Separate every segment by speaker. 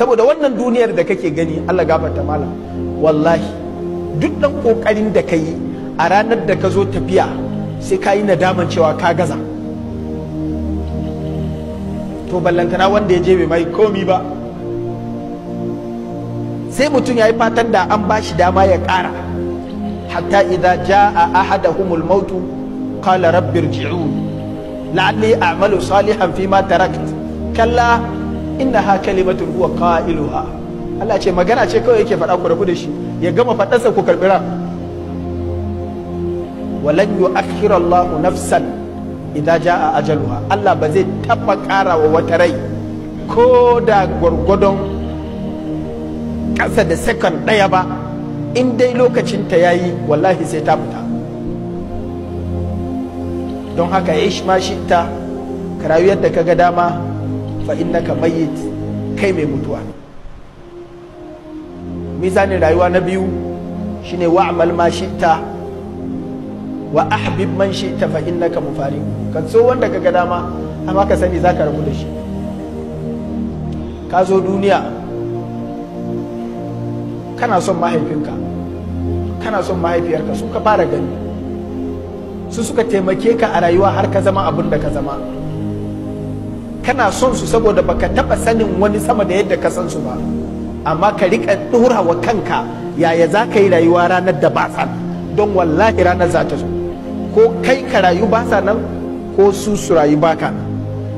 Speaker 1: Saboda wannan duniyar da kake gani, Allah gafarta malam, wallahi duk dan kokarin da ka yi a ranar da ka zo tafiya sai ka yi nadaman cewa ka gaza. To ballantana wanda ya je bai mai komi ba, sai mutum ya yi fatan da an ba shi dama ya ƙara. Hatta idza jaa ahadahumul mautu qala rabbi irji'un la'alli a'malu salihan fima tarakt kalla innaha kalimatun huwa qailuha. Allah ce magana ce kawai yake faɗa, ku rabu da shi ya gama faɗarsa ku karɓi ran. Walan yu'akhkhira Allahu nafsan idza jaa ajaluha. Allah ba zai taɓa ƙara wa wata rai ko da gwargwadon ƙasa da second ɗaya ba, in dai lokacin ta yayi wallahi sai ta fita. Don haka ish ma shi'ta, ka rayu yadda ka ga dama, fa innaka mayyit, kai mai mutuwa. Mizanin rayuwa na biyu shine wa'mal ma shi'ta wa ahbib man shi'ta fa innaka mufariqu. Kan so wanda ka ga dama, amma ka sani zaka rabu da shi. Ka zo duniya kana son mahaifinka, kana son mahaifiyarka, su ka fara gani, su suka taimake ka a rayuwa har ka zama abin da ka zama. Kana son su saboda baka taba sanin wani sama da yadda ka san su ba, amma ka rika dora wa kanka yaya za ka yi rayuwa ranar da ba sa, don wallahi ranar za ta zo, ko kai ka rayu ba sa nan ko su su rayu ba ka nan.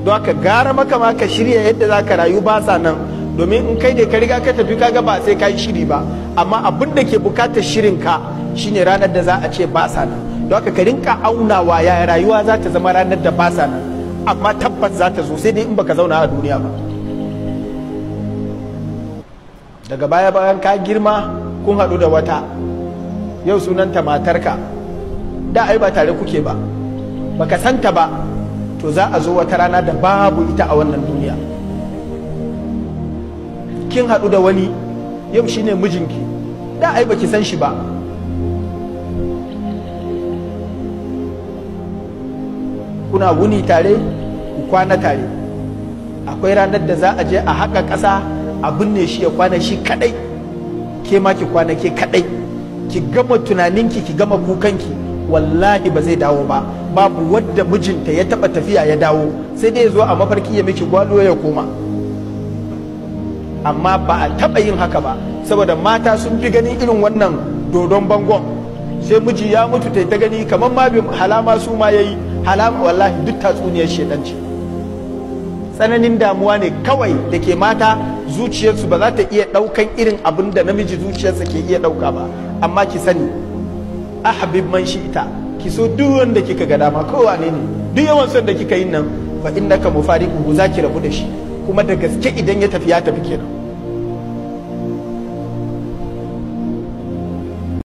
Speaker 1: Don haka gara maka ma ka shirya yadda za ka rayu ba sa nan, domin in kai ne ka riga ka tafi kaga ba sai ka yi shiri ba. Amma abin da ke bukatar shirin ka shine ranar da za a ce ba sa nan. Don haka ka rinka aunawa yaya rayuwa za ta zama ranar da ba sa nan, amma tabbas za ta zo, sai dai in baka zauna a duniya ba. Daga baya bayan ka girma kun haɗu da wata, yau sunanta matarka, da ai ba tare kuke ba, baka santa ba, to za a zo wata rana da babu ita a wannan duniya. Kin haɗu da wani, yau shine mijinki, da ai baki san shi ba. Kuna wuni tare, ku kwana tare. Akwai ranar da za a je a haƙa ƙasa a binne shi ya kwana shi kaɗai, ke ma ki kwana ke kaɗai, ki gama tunaninki, ki gama kukanki, wallahi ba zai dawo ba. Babu wadda mijinta ya taɓa tafiya ya dawo, sai dai ya zo a mafarki ya miki gwalo ya koma. Amma ba a taɓa yin haka ba, saboda mata sun fi ganin irin wannan dodon bangon. Sai miji ya mutu ta gani kamar ma bi halama su ma yayi halama, wallahi duk tatsuniyar shedan ce. Tsananin damuwa ne kawai da ke mata, zuciyarsu ba za ta iya ɗaukan irin abin da namiji zuciyarsa ke iya ɗauka ba. Amma ki sani, ahbib man shi'ta, ki so duk wanda kika ga dama, kowa ne ne, duk yawan son da kika yi nan, fa innaka mufariquhu, za ki rabu da shi. Kuma da gaske idan ya tafi ya tafi kenan.